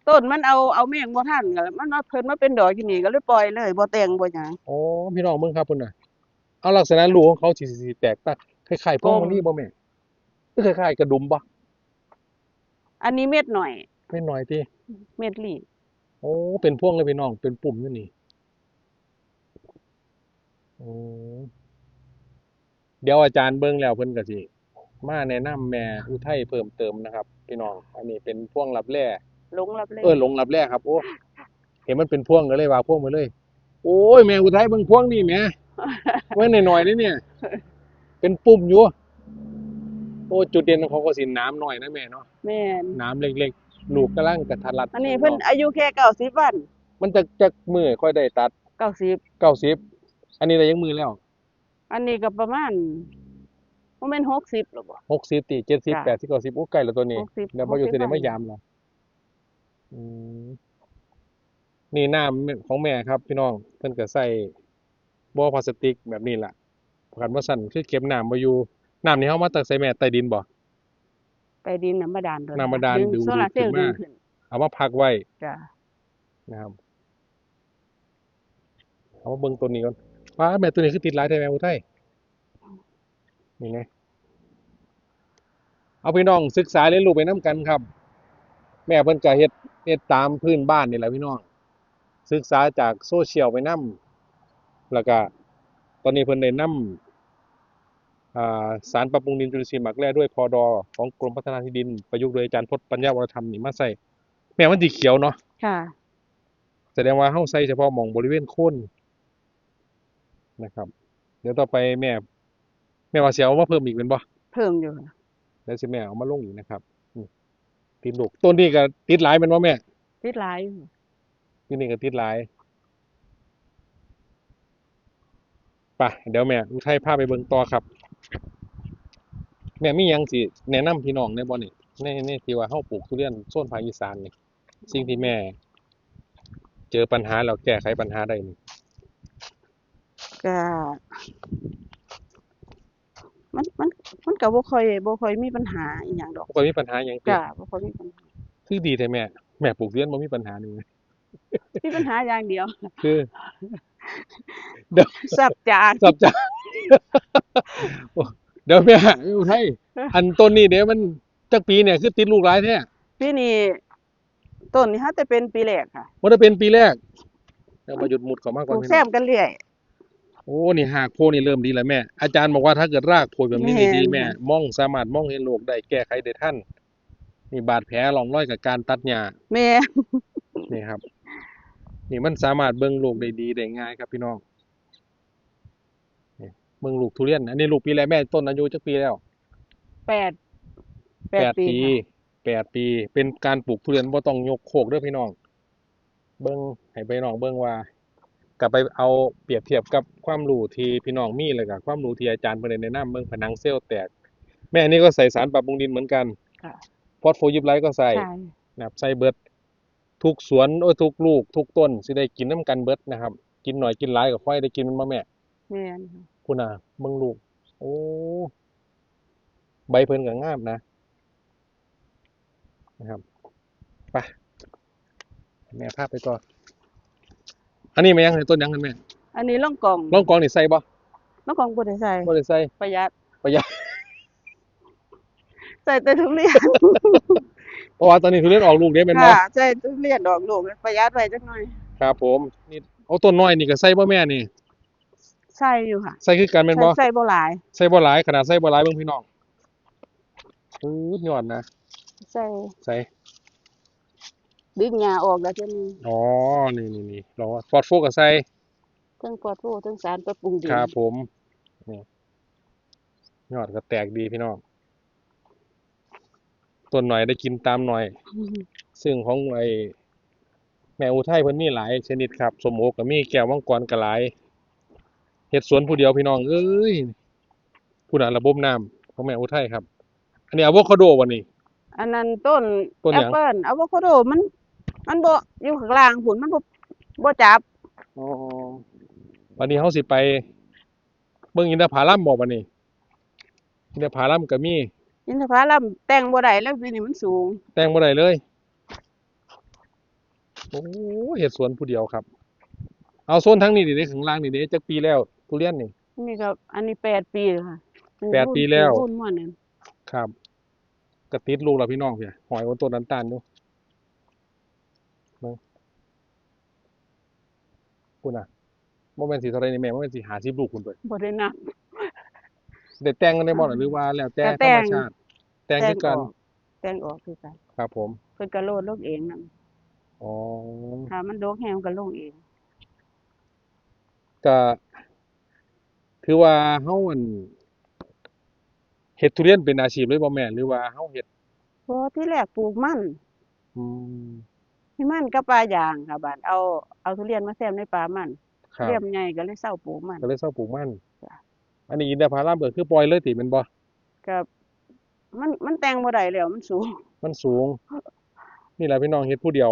ต้นมันเอาเอาแมงบ่ทันก็มันมาเพิ่นมาเป็นดอกอยู่นี่ก็เลยปล่อยเลยบ่แต่งบ่หยัง โอ้ พี่น้องเบิ่งครับพุ่นน่ะ เอาลักษณะลูกของเขาสิสิแตกต่างคล้ายๆพวงมณีบ่แม่ คือคล้ายๆกระดุมบ่ อันนี้เม็ดหน่อย เม็ดหน่อยติ เม็ดลีบ โอ้ เป็นพวงเลยพี่น้อง เป็นปุ่มอยู่นี่ อืม เดี๋ยวอาจารย์เบิ่งแล้วเพิ่นก็สิมาแนะนำแม่อุทัยเพิ่มเติมนะครับ พี่น้อง อันนี้เป็นพวงลับแล หลงลับแล เออ หลงลับแลครับ โอ้ เห็นมันเป็นพวงก็เลยว่าพวงไปเลย โอ้ย แม่อุทัยเบิ่งพวงนี่แหม ไว้หน่อยๆนี่เนี่ย เป็นปุ่มอยู่ โอ้ จุดเด่นของเขาก็สิหนามน้อยนะแม่เนาะ แม่น หนามเล็กๆ ลูกกำลังกระทัดรัด อันนี้เพิ่นอายุแค่เก้าสิบวัน มันจะจักมื้อค่อยได้ตัด เก้าสิบ เก้าสิบ อันนี้ได้จักมื้อแล้ว อันนี้ก็ประมาณบ่แม่นหกสิบหรอบ่ หกสิบติ เจ็ดสิบ จ้ะ แปดสิบ เก้าสิบ โอ้ ใกล้แล้วตัวนี้ หกสิบ เดี๋ยวพออยู่ หกสิบ สิได้มายามแล้ว อืม นี่น้ำของแม่ครับ พี่น้อง เพิ่นก็ใส่บ่อพลาสติกแบบนี้ล่ะ คันบ่ซั่นคือเก็บน้ำบ่อยู่ น้ำนี่เฮามาจากไสแม่ ใต้ดินบ่ ใต้ดินน้ำบาดาลโดน น้ำบาดาล ดึง ดึง โซลาร์เซลล์ ดูดขึ้นมา ดึงขึ้น เอามาพักไว้ จ้ะ นะครับ เอามาเบิ่งต้นนี้ก่อน ว้า แม่ ต้นนี้คือติดหลายแท้แม่อุทัย นี่ไง เอาพี่น้องศึกษาเรียนรู้ไปนำกันครับ แม่เพิ่นก็เฮ็ด เฮ็ดตามพื้นบ้านนี่แหละพี่น้อง ศึกษาจากโซเชียลไปนำ แล้วก็ตอนนี้เพิ่นได้นำ อ่า สารปรับปรุงดินจุลินทรีย์หมักแร่ด้วย พ.ด. ของกรมพัฒนาที่ดิน ประยุกต์โดยอาจารย์พจน์ปัญญาวรธรรมนี่มาใส่ แม่ มันสิเขียวเนาะ ค่ะ แสดงว่าเฮาใส่เฉพาะหม่องบริเวณโคนนะครับ เดี๋ยวต่อไปแม่ แม่ว่าสิเอามาเพิ่มอีกแม่นบ่ เพิ่มอยู่ค่ะ เดี๋ยวสิแม่เอามาลงอีกนะครับ อืม ติดลูก ต้นนี้ก็ติดหลายแม่นบ่แม่ ติดหลายอยู่ ต้นนี้ก็ติดหลาย ไป เดี๋ยวแม่อุทัยพาไปเบิ่งต่อครับ แม่มีหยังสิแนะนำพี่น้องแหน่บ่นี่ ใน ในที่ว่าเฮาปลูกทุเรียนโซนภาคอีสานนี่ สิ่งที่แม่ เจอปัญหาแล้วแก้ไขปัญหาได้นี่ ก็มันมันมันก็บ่ค่อยบ่ค่อยมีปัญหาอีหยังดอก บ่ค่อยมีปัญหาหยังติ จ้ะ บ่ค่อยมีปัญหา คือดีแท้แม่ แม่ปลูกทุเรียนบ่มีปัญหานี่ มีปัญหาอย่างเดียว คือ สับจาง สับจาง โอ้ เดี๋ยวแม่อุทัย อันต้นนี้เด้มันจักปีเนี่ยคือติดลูกหลายแท้ ปีนี้ต้นนี้เฮาแต่เป็นปีแรกค่ะ บ่ได้เป็นปีแรก แล้วมาหยุดมุดเข้ามาก่อน ปลูกแซมกันเรื่อย โอ้ นี่หากโพนี่เริ่มดีแล้วแม่ อาจารย์บอกว่าถ้าเกิดรากโผล่แบบนี้ แม่น ดีๆแม่ มอง สามารถมองเห็นโรคได้ แก้ไขได้ทัน นี่บาดแผลร่องรอยกับการตัดหญ้า แม่น นี่ครับ นี่มันสามารถเบิ่งโรคได้ดีได้ง่ายครับพี่น้อง นี่เบิ่งลูกทุเรียน อันนี้ลูกปีแรกแม่ ต้นอายุจักปีแล้ว แปด แปด แปด ปี ปี ค่ะ แปดปี เป็นการปลูกทุเรียนบ่ต้องยกโคกเด้อพี่น้อง เบิ่งให้พี่น้องเบิ่งว่า ก็ไปเอาเปรียบเทียบกับความรู้ที่พี่น้องมี แล้วก็ความรู้ที่อาจารย์เพิ่นได้แนะนำ เบิ่งผนังเซลล์แตก แม่อันนี้ก็ใส่สารปรับปรุงดินเหมือนกัน ค่ะ ฟอสโฟยิปไลท์ก็ใส่ ใช่ นะครับ ใส่เบิด ทุกสวน โอ้ย ทุกลูก ทุกต้น สิได้กินนำกันเบิดนะครับ กินหน่อยกินหลายก็ค่อยได้กิน แม่นบ่แม่ แม่นค่ะ พุ้นน่ะ เบิ่งลูก โอ้ ใบเพิ่นก็งามนะ นะครับ ไป แม่พาไปต่อ อันนี้แม่หยัง ต้นหยังหั่นแม่ อันนี้ล่องกอง ล่องกองนี่ใส่บ่ ล่องกองบ่ได้ใส่ บ่ได้ใส่ ประหยัด ประหยัด ใส่แต่ทุเรียน เพราะว่าตอนนี้ทุเรียนออกลูกเด้แม่นบ่ ค่ะ ใส่ทุเรียนออกลูก ประหยัดไว้จักหน่อย ครับผม นี่ เอาต้นน้อยนี่ก็ใส่บ่แม่นี่ ใส่อยู่ค่ะ ใส่คือกันแม่นบ่ ใส่ใส่บ่หลาย ใส่บ่หลาย ขนาดใส่บ่หลาย เบิ่งพี่น้อง สุดยอดนะ ใส่ ใส่ ดึงหญ้าออกแล้วเดี๋ยวนี้ อ๋อ นี่นี่นี่ เราว่าฟอสโฟก็ใส่ ทั้งฟอสโฟทั้งสารปรับปรุงดิน ครับผม นี่ ยอดก็แตกดีพี่น้อง ต้นหน่อยได้กินตามหน่อย อืม ซึ่งของไอ้แม่อุทัยเพิ่นมีหลายชนิดครับ ส้มโอก็มี แก้วมังกรก็หลาย เฮ็ดสวนผู้เดียวพี่น้องเอ้ย พุ้นน่ะระบบน้ำของแม่อุทัยครับ อันนี้อะโวคาโดบ่นี่ อันนั้นต้น ต้นหยัง แอปเปิ้ล อะโวคาโดมัน มันบ่อยู่ข้างล่างพุ้น มันบ่ บ่จับ อ๋อ บัดนี้เฮาสิไปเบิ่งอินทผลัมบ่บัดนี้ อินทผลัมก็มี อินทผลัมแต่งบ่ได้แล้วปีนี้มันสูง แต่งบ่ได้เลย โอ้ เฮ็ดสวนผู้เดียวครับ เอาโซนทางนี้นี่เด้ ข้างล่างนี่เด้ จักปีแล้ว ทุเรียนนี่ นี่ก็อันนี้แปดปีแล้วค่ะปลูก แปดปีแล้ว ปลูกรุ่นม่วนนั่น ครับ ก็ติดลูกแล้วพี่น้องเพีย หอยโอนต้นน้ำตาลอยู่เบิ่ง คุณน่ะบ่แม่นสิเท่าไรนี่แม่ บ่แม่นสิห้าสิบลูกคุณตัว บ่ได้นับ ได้แต่งกันได้บ่ล่ะ หรือว่าแล้วแต่ ก็ ธร แต่ รง มชาติ แต่งคือกัน แต่งออก แต่งออกคือกัน ครับผม เพิ่นก็โลดลงเองนั่น อ๋อ ถ้ามันดกแฮงก็ลงเอง ก็ถือว่าเฮาอันเฮ็ดทุเรียนเป็นอาชีพเลยบ่แม่ หรือว่าเฮาเฮ็ด เพราะที่แรกปลูกมัน อืม ที่มันกับป่ายางค่ะบาดเอาเอาทุเรียนมาแซมในป่ามัน ครับ เริ่มใหญ่ก็เลยเซาปลูกมัน ก็เลยเซาปลูกมัน จ้ะ อันนี้อินทผลัมก็คือปล่อยเลยติแม่นบ่ กับมันมันแต่งบ่ได้แล้วมันสูง มันสูง นี่แหละพี่น้องเฮ็ดผู้เดียว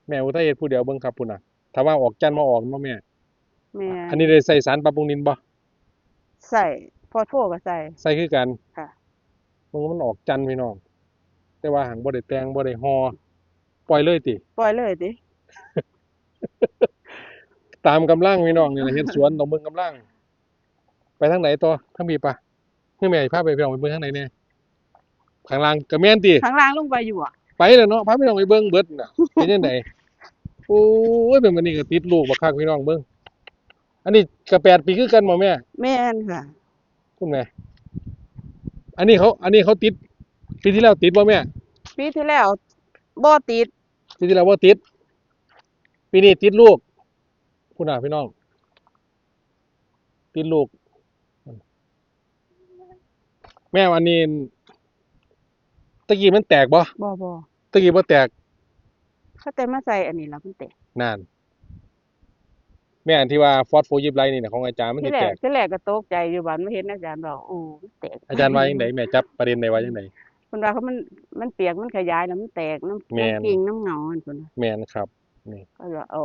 แม่อุทัยเฮ็ดผู้เดียวเบิ่งครับพุ่นน่ะ ถ้าว่าออกจันทร์มาออกเนาะแม่ แม่น อันนี้ได้ใส่สารปรับปรุงดินบ่ ใส่ฟอสโฟก็ใส่ ใส่คือกัน ค่ะ เบิ่งมันออกจันทร์พี่น้อง แต่ว่าหังบ่ได้แต่งบ่ได้ห่อ ปล่อยเลยติ ปล่อยเลยติ ตามกำลังพี่น้องนี่แหละ เฮ็ดสวนต้องเบิ่งกำลัง ไปทางไหนต่อ ทางพี้ปะ คือแม่พาไปพี่น้องไปเบิ่งทางไหนแน่ ข้างล่างก็แม่นติ ข้างล่างลงไปอยู่อ่ะ ไปแล้วเนาะ พาพี่น้องไปเบิ่งเบิดน่ะ เป็นจังได โอ้ย เป็นวันนี้ก็ติดลูกบักคักพี่น้องเบิ่ง อันนี้ก็แปดปีคือกันบ่แม่ แม่นค่ะ คุณแม่ อันนี้เขา อันนี้เขาติด ปีที่แล้วติดบ่แม่ ปีที่แล้วบ่ติด ปีที่แล้วบ่ติด ปีนี้ติดลูก คุณน่ะพี่น้อง ติดลูก แม่อันนี้ ตะกี้มันแตกบ่ บ่บ่ ตะกี้บ่แตก เขาแต่มาใส่อันนี้แล้วมันแตก นั่น แม่อันที่ว่าฟอสโฟยิบไรนี่นะของอาจารย์มัน ที่ สิ แร แต ก ก ที่แรกก็ตกใจอยู่บาดมาเห็นอาจารย์บอกโอ้มันแตก อาจารย์ว่าจังไดแม่จับประเด็นได้ว่าจังได เพิ่นว่าเขามันมันเปียกมันขยายแล้วมันแตกน้ำ แม่น น้ำกิ่งน้ำเงามันเพิ่นว่า แม่นครับ นี่ ก็เลยอ๋อ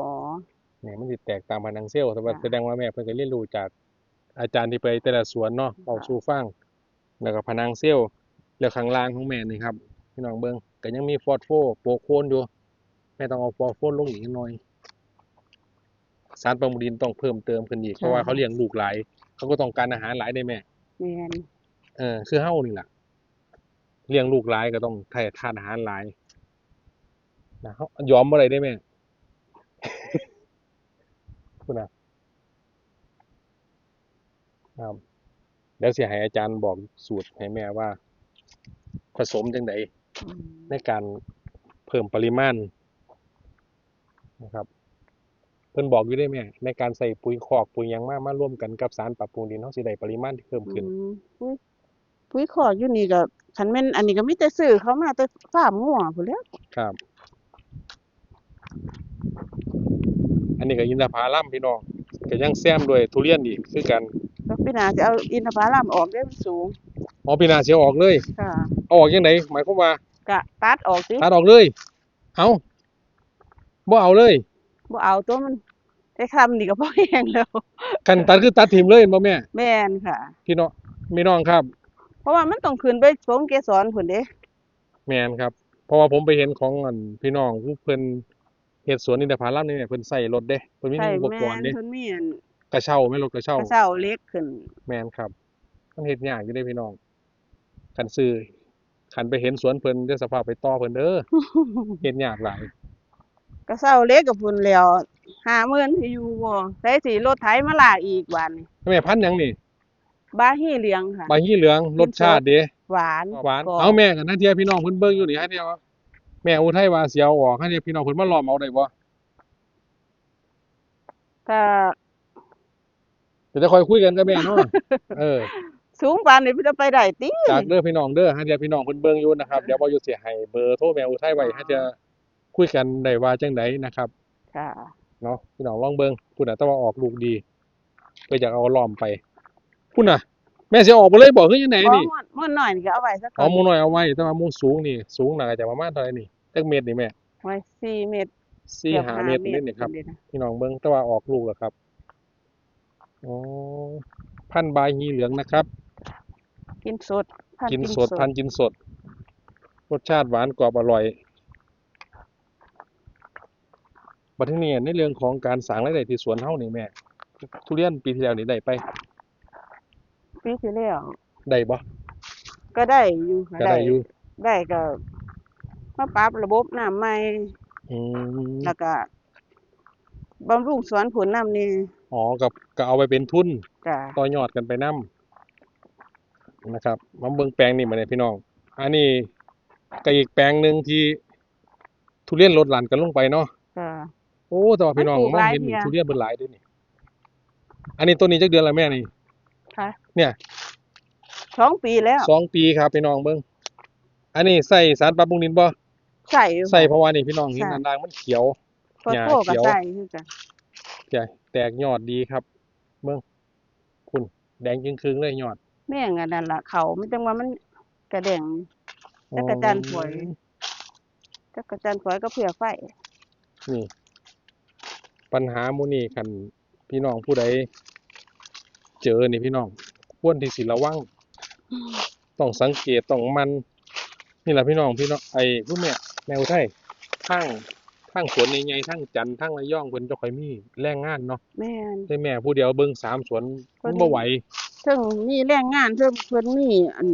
นี่มันสิแตกตามผนังเซลล์ แต่ว่า ค่ะ แสดงว่าแม่เพิ่นก็เรียนรู้จากอาจารย์ที่ไปแต่ละสวนเนาะ ค่ะ เว้าสู่ฟัง แล้วก็ผนังเซลล์ แล้วข้างล่างของแม่นี่ครับ พี่น้องเบิ่ง ก็ยังมีฟอสโฟโปะโคนอยู่ แม่ต้องเอาฟอสโฟลงอีกนิดหน่อย สารปรับปรุงดินต้องเพิ่มเติมขึ้นอีก เพราะว่า ค่ะ เขาเลี้ยงลูกหลาย เขาก็ต้องการอาหารหลายได้แม่ แม่น เออ คือเฮานี่ล่ะ เลี้ยงลูกหลายก็ต้องใช้ธาตุอาหารหลาย นะ เฮายอมบ่ได้เด้แม่ พุ้นน่ะ ครับ เดี๋ยวสิให้อาจารย์บอกสูตรให้แม่ว่า ผสมจังได อืม ในการเพิ่มปริมาณนะครับ เพิ่นบอกอยู่เด้แม่ ในการใส่ปุ๋ยคอกปุ๋ยหยังมา มารวมกันกับสารปรับปรุงดิน เฮาสิได้ปริมาณที่เพิ่มขึ้น อืม ปุ๋ย ปุ๋ยคอกอยู่นี่ก็ คันแม่นอันนี้ก็มีแต่ซื้อเขามาแต่ฟาร์มงัวพู้นแหล้ว ครับ อันนี้ก็อินทผลัมพี่น้อง ก็ยังแซมด้วยทุเรียนอีกคือกัน ก็ปีหน้าสิเอาอินทผลัมออกเด้มันสูง อ๋อ ปีหน้าสิเอาออกเลย ค่ะ เอาออกจังได๋ หมายความว่า ก็ตัดออกสิ ตัดออกเลย เอ้า บ่เอาเลย บ่เอาตัวมัน แต่ทำนี่ก็พอแห้งแล้ว คันตัดคือตัดถิ่มเลยแม่นบ่แม่ แม่นค่ะ พี่น้อง พี่น้องครับ เพราะว่ามันต้องขึ้นไปสมเกสรพุ้นเด้ แม่นครับ เพราะว่าผมไปเห็นของอันพี่น้องผู้เพิ่นเฮ็ดสวนอินทผลัมนี่เนี่ย เพิ่นใช้รถเด้ เพิ่นมี ใช่ อุปกรณ์เด้ แม่นเพิ่นมีอัน กระเช้าแม่นรถกระเช้า กระเช้าเหล็กขึ้น แม่นครับ มันเฮ็ดยากอยู่เด้พี่น้อง คันซื้อ คันไปเห็นสวนเพิ่น เดี๋ยวสภาพไปต่อเพิ่นเด้อ เฮ็ดยากหลาย กระเช้าเหล็กกับพุ้นแล้ว ห้าหมื่นสิอยู่บ่ ใส่สิรถไถมาลากอีกบาดนี้ แม่พันธุ์หยังนี่ บาฮีเหลืองค่ะ บาฮีเหลือง รสชาติเด้ หวาน หวาน กรบ เอาแม่กันนะเทียพี่น้องเพิ่นเบิ่งอยู่นี่ให้เทีย แม่อุทัยว่าสิเอาออก ให้เทียพี่น้องเพิ่นมาล้อมเอาได้บ่ ก็ เดี๋ยวจะค่อยคุยกันกับแม่เนาะ เออ สูงปานนี้เพิ่นจะไปได้ติ จากเด้อพี่น้องเด้อ ให้เทียพี่น้องเพิ่นเบิ่งอยู่นะครับ เดี๋ยวบ่อยู่สิให้เบอร์โทรแม่อุทัยไว้ ให้เทียคุยกันได้ว่าจังไดนะครับ ค่ะ เนาะ พี่น้องลองเบิ่ง พุ้นน่ะ แต่ว่าออกลูกดี ก็อยากเอาล้อมไป พุ้นน่ะ แม่สิออกไปเลยบ่ คือจังได๋ บ่ นี่ ม่วนม่วนน้อยนี่ก็เอาไว้ซะก่ อ๋ อ อน หมู่น้อยเอาไว้ แต่ว่าหมู่สูงนี่ สูงน่าจะประมาณเท่าไหร่นี่ จักเมตรนี่แม่ ไว้สี่เมตร สี่ เกือบ ห้า ห้า เมตร เมตร นี่ครับ เดี๋ยวนะ พี่น้องเบิ่ง แต่ว่าออกลูกแล้วครับ อ๋อ พันธุ์บาฮีเหลืองนะครับ กินสด พันธุ์ กิน กินสด สด พันธุ์กินสด รสชาติหวานกรอบอร่อย บัดทีนี้ในเรื่องของการสร้างรายได้ที่สวนเฮานี่แม่ ทุเรียนปีที่แล้วนี่ได้ไป ปีที่แล้ว ได้บ่ ก็ได้อยู่ค่ะ ก็ได้อยู่ ได้ ได้ก็มาปรับระบบน้ำใหม่ อืม แล้วก็บำรุงสวนผลนำนี่ อ๋อ ก็ ก็เอาไปเป็นทุน จ้ะ ต่อยอดกันไปนำ นะครับ มาเบิ่งแปลงนี่มาเนี่ยพี่น้อง อันนี้ก็อีกแปลงหนึ่งที่ทุเรียนลดหลั่นกันลงไปเนาะ จ้ะ โอ้ แต่ว่าพี่น้อง มันปลูก มองเห็น หลายเทื่อ ทุเรียนเพิ่นหลายเด้นี่ อันนี้ต้นนี้จักเดือนแล้วแม่นี่ คะ เนี่ย สองปีแล้ว สองปีครับพี่น้องเบิ่ง อันนี้ใส่สารปรับปรุงดินบ่ ใส่อยู่ ใส่ ค่ะ เพราะว่านี่พี่น้องเห็น ใช่ ด้านล่างมันเขียว ข้าวโพดก็ หญ้าเขียว ใส่คือกัน แตกยอดดีครับ เบิ่ง คุณ แดงจึงครึงเลยยอด แม่งอันนั้นล่ะ เขา มันจังว่ามันกระแดง อ๋อ จักจั่นฝอย จักจั่นฝอยกับเพี้ยไฟ นี่ ปัญหาหมู่นี้ คันพี่น้องผู้ใดเจอนี่พี่น้อง ควรที่สิระวัง อืม ต้องสังเกต ต้องหมั่น นี่ล่ะพี่น้อง พี่น้อง ไอ้ผู้แม่ แม่อุทัย ทาง ทางสวนใหญ่ๆ ทางจันทน์ ทางระยอง เพิ่นจะค่อยมีแรงงานเนาะ แม่น แต่แม่ผู้เดียวเบิ่งสามสวน เพิ่น มันบ่ไหว เทิงมีแรงงาน เทิงเพิ่นมีอัน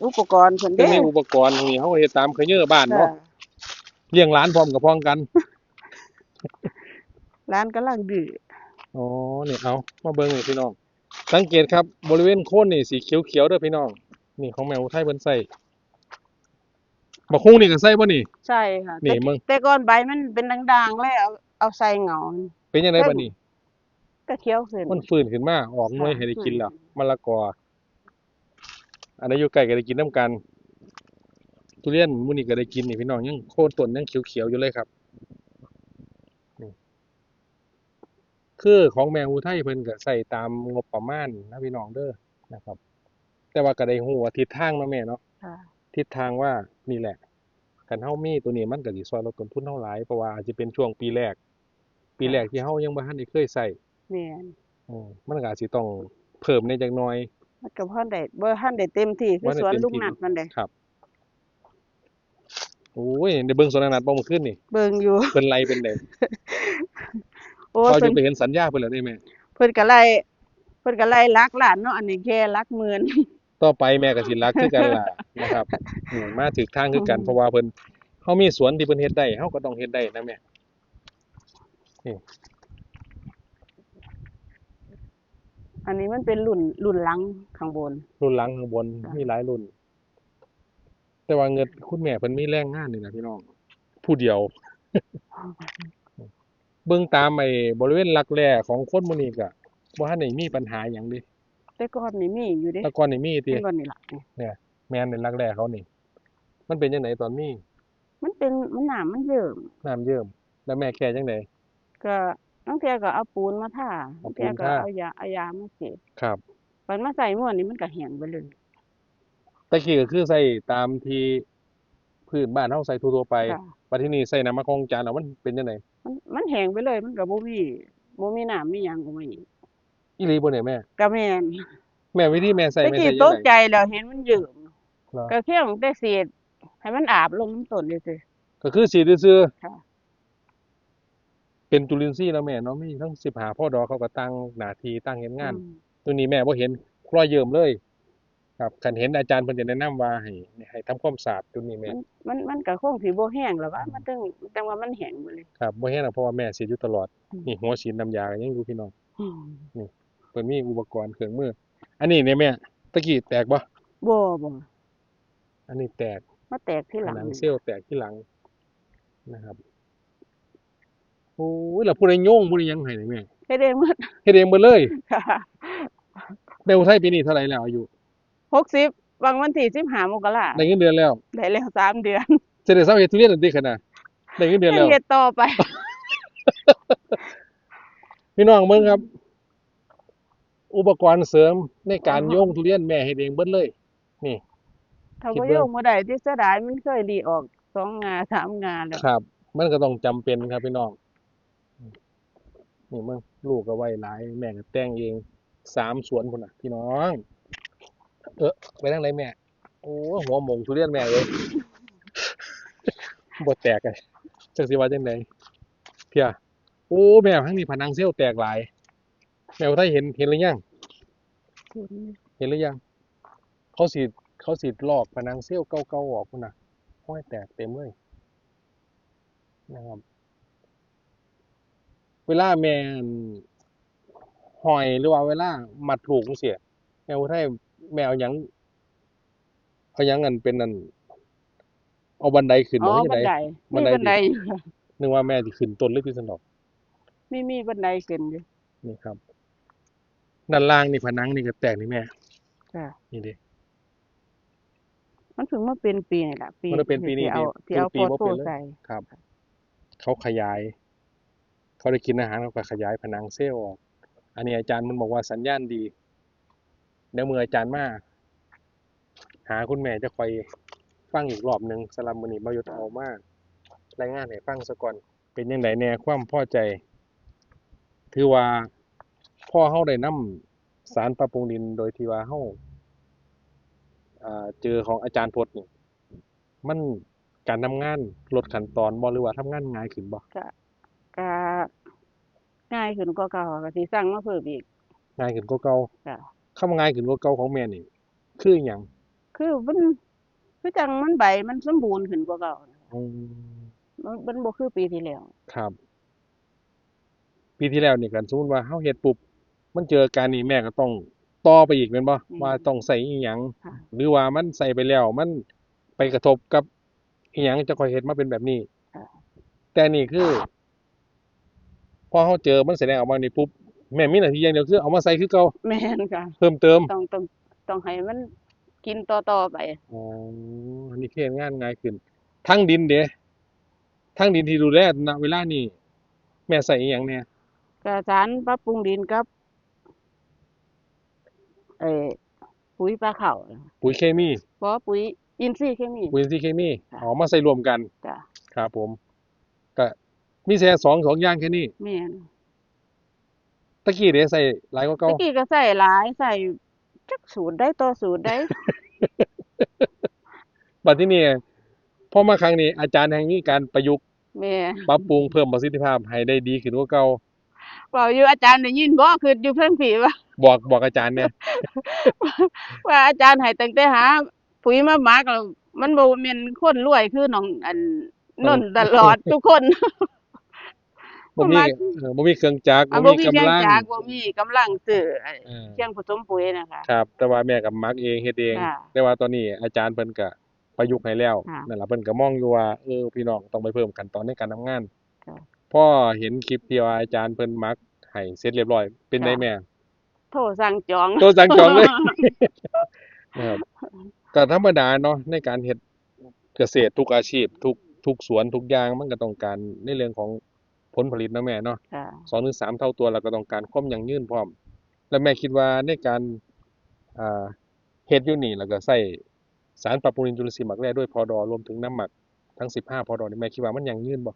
อุปกรณ์เพิ่นเด้ เทิงมีอุปกรณ์นี่ เฮาก็เฮ็ดตามเคยเยอบ้านเนาะ ค่ะ เลี้ยงหลานพร้อมกับพร้อมกัน หลานกำลังดื้อ อ๋อ นี่ เอา มาเบิ่งนี่พี่น้อง สังเกตครับ บริเวณโคนนี่สีเขียวๆ เด้อพี่น้อง นี่ของแม่อุทัยเพิ่นใส่ บักฮุ่งนี่ก็ใส่บ่นี่ ใช่ค่ะ นี่ แต่ มึง แต่ก่อนใบมันเป็นด่างๆ เลย เอา เอาใส่เหงา เป็นจั่งใดบัดนี้ ก็เขียวขึ้น มันฟื้นขึ้นมา ออกหน่วย ค่ะ ให้ได้กินแล้ว ฟื้น มะละกอ อันใดอยู่ใกล้ก็ได้กินนำกัน ทุเรียนมื้อนี้ก็ได้กินนี่พี่น้อง ยังโคนต้นยังเขียวๆ อยู่เลยครับ นี่ คือของแม่อุทัยเพิ่นก็ใช้ตามงบประมาณนะพี่น้องเด้อ นะครับ แต่ว่าก็ได้ฮู้ว่าทิศทางเนาะแม่เนาะ ค่ะ ทิศทางว่านี่แหละ คันเฮามีตัวนี้มันก็สิช่วยลดต้นทุนเฮาหลาย เพราะว่าอาจจะเป็นช่วงปีแรก ปีแรก ค่ะ ที่เฮายังบ่ทันได้เคยใช้ แม่น เออ มันก็อาจสิต้องเพิ่มแหน่จักหน่อย มันก็บ่ทันได้ บ่ทันได้เต็มที่คือ บ่ทันได้ สวน เต็มที่ ลุงนัดมันเด้ ครับ โอ้ย ได้เบิ่งสวนนัดบ่มื้อคืนนี่ เบิ่งอยู่ เพิ่นไล่เป็นได โอ้ย ว่าอยู่ เพิ่น ไปเห็นสัญญาเพิ่นแล้วเด้แม่ เพิ่นก็ไล่ เพิ่นก็ไล่หลักล้านเนาะ อันนี้แค่หลักหมื่น ต่อไปแม่ก็สิหลักคือกันล่ะนะครับ อืม มาถูกทางคือกัน อืม เพราะว่าเพิ่น เฮามีสวนที่เพิ่นเฮ็ดได้ เฮาก็ต้องเฮ็ดได้นะแม่ นี่ อันนี้มันเป็นรุ่น รุ่นหลังข้างบน รุ่นหลังข้างบน จ้ะ มีหลายรุ่น แต่ว่าเงินคุณแม่เพิ่นมีแรงงานนี่นะพี่น้อง ผู้เดียว เบิ่งตามไอ้บริเวณรักแร้ของคนหมู่นี้ก็บ่ทันได้มีปัญหาหยังเด้ แต่ก่อนนี่มีอยู่เด้ แต่ก่อนนี่มีติ แต่ก่อนนี่ล่ะ เนี่ย แม่นในรักแร้เขานี่ มันเป็นจั่งใดตอนมี มันเป็น มันน้ำมันเยิ้ม น้ำเยิ้ม แล้วแม่แก้จั่งใด ก็ลางเทื่อก็เอาปูนมาทา เอาปูนทา ลางเทื่อก็เอายา เอายามาฉีด ครับ บัดมาใส่ม่วนนี่มันก็แห้งไปเลย แต่กี้ก็คือใช้ตามที่พื้นบ้านเฮาใช้ทั่วๆ ไป ค่ะ บัดทีนี้ใช้น้ำมันของอาจารย์แล้วมันเป็นจั่งใด มัน มันแห้งไปเลย มันก็บ่มี บ่มีน้ำมีหยังออกมาอีก อีหลีบ่เนี่ยแม่ ก็แม่น แม่วิธีแม่ใช้ แต่ แม่ กี้ ใช้จั่งใด ตกใจแล้วเห็นมันเยิ้ม เหรอ ก็เพียงแต่ฉีดให้มันอาบลงน้ำต้นซื่อๆ ก็คือฉีดซื่อๆ ค่ะ เป็นจุลินทรีย์เนาะแม่เนาะ มีทั้งสิบห้า พ.ด. เขาก็ต่างหน้าที่ต่างเฮ็ดงาน อืม ตัวนี้แม่บ่เห็นรอยเยิ้มเลย ครับ คันเห็นอาจารย์เพิ่นจะแนะนำว่าให้ ให้ทำความสะอาดจุดนี้แม่ มัน มัน มันก็คงสิบ่แห้งหรอกว่า อืม มันจั่ง จั่งว่ามันแห้งหมดเลย ครับ บ่แห้งหรอก เพราะว่าแม่ฉีดอยู่ตลอด อืม นี่หัวฉีดน้ำยาก็ยังอยู่พี่น้อง อืม นี่ เพิ่นมีอุปกรณ์เครื่องมือ อันนี้เนี่ยแม่ ตะกี้แตกบ่ บ่ บ่ อันนี้แตก มาแตกทีหลัง ผนังเซลล์แตกทีหลังนะครับ โอ้ย แล้วผู้ใดโยงผู้ใดหยังให้นี่แม่ เฮ็ดเองหมด เฮ็ดเองหมดเลย ค่ะ แม่อุทัยปีนี้เท่าไหร่แล้วอายุ หกสิบ หว่างวันที่สิบห้า มกรา ได้เงินเดือนแล้ว ได้แล้วสามเดือน จะได้เซาเฮ็ดทุเรียนแล้วติขนาด ได้เงินเดือนแล้ว ยังเฮ็ดต่อไป พี่น้องเบิ่งครับ อุปกรณ์เสริมในการ อ่าฮะ โยงทุเรียนแม่เฮ็ดเองเบิดเลย นี่ ถ้า คิด บ่ เบิ่ง โยงบ่ได้ติ เสียดาย มันเคยหลีออกสองง่าสามง่าแล้ว ครับ มันก็ต้องจำเป็นครับพี่น้อง นี่มึง ลูกก็ไว้หลาย แม่ก็แต่งเอง สามสวนพุ้นน่ะพี่น้อง เออ ไปทางไหนแม่ โอ้ หัวหมงทุเรียนแม่เอ้ย บ่แตกเลย จักสิว่าจังได เพีย โอ้ แม่ ทางนี้ผนังเซลล์แตกหลาย แม่อุทัยเห็น เห็นหรือยัง เห็น เห็นหรือยัง เขาสิ เขาสิลอกผนังเซลล์เก่าๆออกพุ้นน่ะ ห้อยแตกเต็มเลย นะครับ เวลาแม่ ห้อยหรือว่าเวลามัดลูกจั่งซี้ แม่อุทัย แม่เอาหยัง เอาหยังอันเป็นอัน เอาบันไดขึ้น อ๋อ บ่ คือจั่งใด บันได บันได มีบันได ติ อยู่ นึกว่าแม่สิขึ้นต้นเลยติซั่นดอก มี มีบันไดขึ้นอยู่ นี่ครับ ด้านล่างนี่ผนังนี่ก็แตกนี่แม่ จ้ะ นี่เด้ มันเพิ่งมาเป็นปีนี่ล่ะ ปี มันเป็นปีนี้ ที่เอา ที่ ที่เอา เป็นปี พอด บ่เป็นเลย โซ่ใส่ ครับ เขาขยาย เขาได้กินอาหาร เขาก็ขยายผนังเซลล์ออก อันนี้อาจารย์มันบอกว่าสัญญาณดี เดี๋ยวมื้ออาจารย์มาหาคุณแม่จะค่อยฟังอีกรอบหนึ่ง สำหรับมื้อนี้บ่าวยุทธเอามารายงานให้ฟังซะก่อน เป็นจั่งใดแน่ความพอใจ ถือว่าพอเราได้นำสารปรับปรุงดินโดยที่ว่าเรา อ่า เจอของอาจารย์พจน์นี่ มัน การทำงานลดขั้นตอนบ่ หรือว่าทำงานง่ายขึ้นบ่ ก็ ก็ง่ายขึ้นกว่าเก่า ก็สิสั่งมาเพิ่มอีก ง่ายขึ้นกว่าเก่า จ้ะ คำว่าง่ายขึ้นกว่าเก่าของแม่นี่ คืออิหยัง คือมัน คือจั่งมันใบมันสมบูรณ์ขึ้นกว่าเก่า อืม มัน มันบ่คือปีที่แล้ว ครับ ปีที่แล้วนี่ คันสมมุติว่าเราเฮ็ดปุ๊บ มันเจออาการนี้ แม่ก็ต้องต่อไปอีกแม่นบ่ แม่น ว่าต้องใส่อิหยัง ค่ะ หรือว่ามันใส่ไปแล้ว มันไปกระทบกับอิหยัง จั่งค่อยเฮ็ดมาเป็นแบบนี้ ค่ะ แต่นี่คือ พอเราเจอมันแสดงออกมานี่ปุ๊บ แม่มีหน้าที่อย่างเดียวคือเอามาใส่คือเก่า แม่นค่ะ เพิ่มเติม ต้อง ต้อง ต้องให้มันกินต่อๆไป อ๋อ อันนี้คือเฮ็ดงานง่ายขึ้น ทางดินเด้ ทางดินที่ดูแล ณ เวลานี้ แม่ใส่อิหยังแน่ ก็สารปรับปรุงดินกับ เอ่อ ปุ๋ยปลาข้าว ปุ๋ยเคมี บ่ ปุ๋ยอินทรีย์เคมี ปุ๋ยอินทรีย์เคมี ค่ะ อ๋อ มาใส่รวมกัน จ้ะ ครับผม ก็มีแค่สอง สองอย่างแค่นี้ แม่น ตะกี้เด้ใส่หลายกว่าเก่า ตะกี้ก็ใส่หลาย ใส่จักสูตรใดต่อสูตรใด บัดทีนี้ พอมาครั้งนี้ อาจารย์แฮ่งมีการประยุกต์ แม่น ปรับปรุงเพิ่มประสิทธิภาพให้ได้ดีขึ้นกว่าเก่า เว้าอยู่อาจารย์ได้ยินบ่ คิดอยู่เทิงพี้ว่า บอก บอกอาจารย์แน่ ว่าอาจารย์ให้ตั้งแต่หา ปุ๋ยมาหมักแล้ว มันบ่แม่นคนรวยคือน้องอัน นนท์ตลอดทุกคน บ่มี หมัก เอ่อ บ่มีเครื่องจักร อ่ะ บ่มี บ่มีเครื่อง กำลัง จักร บ่มีกำลังซื้อ เออ เครื่องผสมปุ๋ยนะคะ ครับ แต่ว่าแม่ก็หมักเองเฮ็ดเอง ค่ะ แต่ว่าตอนนี้อาจารย์เพิ่นก็ประยุกต์ให้แล้ว ค่ะ นั่นล่ะ เพิ่นก็มองอยู่ว่า เออ พี่น้องต้องไปเพิ่มขั้นตอนในการทำงาน ค่ะ พอเห็นคลิปที่ว่าอาจารย์เพิ่นหมักให้เสร็จเรียบร้อย เป็นได ค่ะ แม่ โทรสั่งจอง โทรสั่งจองเลย นะครับ ก็ธรรมดาเนาะ ในการเฮ็ดเกษตรทุกอาชีพ ทุก ทุกสวนทุกอย่าง มันก็ต้องการในเรื่องของผลผลิตเนาะแม่เนาะ ค่ะ สองถึงสามเท่าตัว แล้วก็ต้องการความยั่งยืนพร้อม แล้วแม่คิดว่าในการ อ่า เฮ็ดอยู่นี่ แล้วก็ใช้สารปรับปรุงดินจุลินทรีย์หมักแร่ด้วย พ.ด. รวมถึงน้ำหมักทั้งสิบห้า พ.ด. นี่ แม่คิดว่ามันยั่งยืนบ่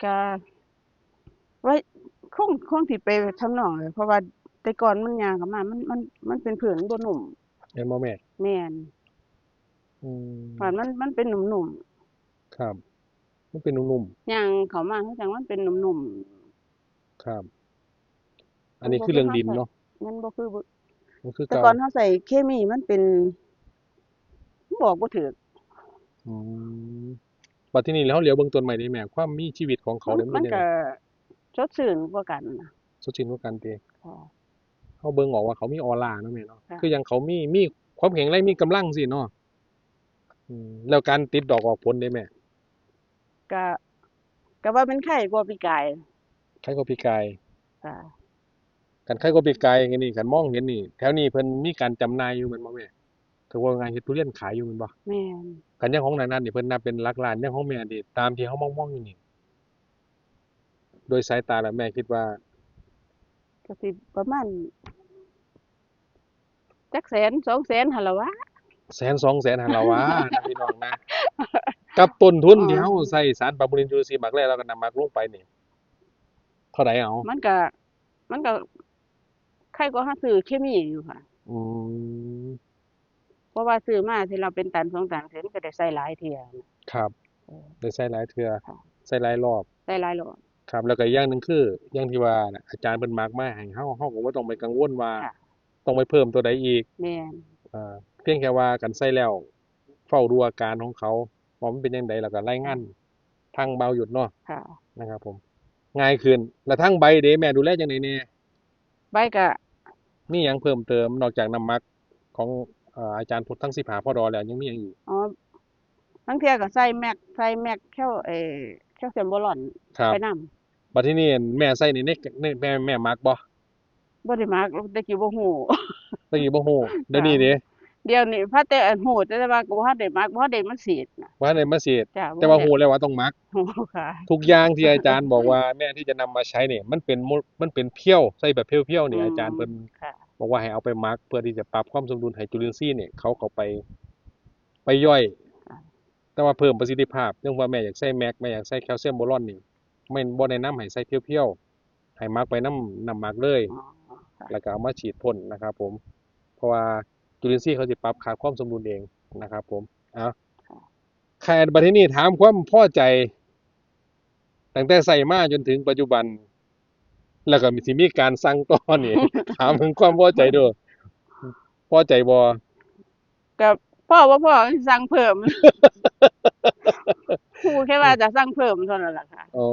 ก็ ไว้ คง คงสิไปทำนองเลย เพราะว่าแต่ก่อนมันย่างเข้ามา มัน มัน มันเป็นพื้นบ่นุ่ม แม่นบ่แม่ แม่น อืม ว่ามัน มันเป็นนุ่มๆ ครับ มันเป็นนุ่มๆ ย่างเข้ามาคือจั่งมันเป็นนุ่มๆ ครับ อันนี้คือเรื่องดินเนาะ มันบ่คือ มันบ่คือ แต่ก่อนเฮาใช้เคมีมันเป็น บอกบ่ถูก อืม บัดทีนี้แล้วเฮาเหลียวเบิ่งต้นไม้นี่แม่ ความมีชีวิตของเขาเนี่ยมันเป็นจั่งใด มันก็สดชื่นกว่ากันนะ สดชื่นกว่ากันติ ค่ะ เฮาเบิ่งออกว่าเขามีออร่าเนาะแม่เนาะ ค่ะ คือจั่งเขามี มีความแข็งแรง มีกำลังซี้เนาะ อืม แล้วการติดดอกออกผลเด้แม่ ก็ ก็ว่ามันไคกว่าปีกาย ไคกว่าปีกาย ค่ะ คันไคกว่าปีกายนี่ คันมองเห็นนี่ แถวนี้เพิ่นมีการจำหน่ายอยู่แม่นบ่แม่ ถือว่าง่าย เฮ็ดทุเรียนขายอยู่แม่นบ่ แม่น คันอย่างของนางนัดนี่เพิ่นนับเป็นหลักล้าน อย่างของแม่นี่ ตามที่เฮามองๆอยู่นี่ โดยสายตาแล้วแม่คิดว่า ก็สิประมาณ จักแสนสองแสนหั่นล่ะวะ แสนสองแสนหั่นล่ะวะ นะพี่น้องนะ กับต้นทุนที่เฮาใช้สารปรับปรุงดินจุลินทรีย์หมักแร่แล้วก็น้ำหมักลงไปนี่ เท่าใดเอา มันก็ มันก็ไคกว่าเฮาซื้อเคมีอยู่ค่ะ อืม ราะว่าซื้อมาเทื่อละเป็นตันสองตันเทื่อมันก็ได้ใส่หลายเทื่อ ครับ เออ ได้ใส่หลายเทื่อ ค่ะ ใส่หลายรอบ ใส่หลายรอบ ครับ แล้วก็อย่างหนึ่งคือ อย่างที่ว่าน่ะ อาจารย์เพิ่นหมักมาให้เฮา เฮาก็บ่ต้องไปกังวลว่า ค่ะ ต้องไปเพิ่มตัวใดอีก แม่น อ่า เพียงแค่ว่าคันใส่แล้ว เฝ้าดูอาการของเขา ว่ามันเป็นจั่งใด แล้วก็รายงาน ค่ะ ทางบ่าวยุทธเนาะ ค่ะ นะครับผม ง่ายขึ้น แล้วทางใบเด้แม่ ดูแลจั่งใดแหน่ ใบก็ มีหยังเพิ่มเติมนอกจากน้ำหมักของ เอ่อ อาจารย์พดทั้งสิบห้า พด แล้วยังมีหยังอีก อ๋อ ลางเทื่อก็ใส่แม็ก ใส่แม็กแคล เอ่อ แคลเซียมโบรอน ครับ ไปนำ บัดทีนี้แม่ใส่นี่ใน ใน แม่ แม่หมักบ่ บ่ได้หมัก แต่กี้บ่ฮู้ แต่กี้บ่ฮู้ เดี๋ยวนี้เด้ เดี๋ยวนี้พาแต่อันฮู้ แต่ว่าก็บ่ทันได้หมัก บ่ทันได้มาฉีดน่ะ บ่ทันได้มาฉีด จ้ะ แต่ว่าฮู้แล้วว่าต้องหมัก ฮู้ค่ะ ทุกอย่างที่อาจารย์บอกว่าแม่ที่จะนำมาใช้เนี่ย มันเป็นโม มันเป็นเพียว ใส่แบบเพียวๆ นี่ อืม อาจารย์เพิ่น ค่ะ บอกว่าให้เอาไปหมักเพื่อที่จะปรับความสมดุลให้จุลินทรีย์เนี่ยเขาเข้าไป ไปย่อย ค่ะ แต่ว่าเพิ่มประสิทธิภาพ เรื่องว่าแม่อยากใส่แม็ก แม่อยากใส่แคลเซียมโบรอนนี่ แม่บ่แนะนำให้ใส่เพียวๆ ให้หมักไปนำน้ำหมักเลย อ๋อ ค่ะ แล้วก็เอามาฉีดพ่นนะครับผม เพราะว่าจุลินทรีย์เขาสิปรับค่าความสมดุลเองนะครับผม เอา ค่ะ ค่ะ บัดทีนี้ถามความพอใจ ตั้งแต่ใส่มาจนถึงปัจจุบัน แล้วก็สิมีการสั่งต่อนี่ ถามถึงความพอใจดู พอใจบ่ ก็พอบ่พอสั่งเพิ่ม ฮู้แค่ว่าจะสั่งเพิ่มเท่านั้นล่ะค่ะ อ๋อ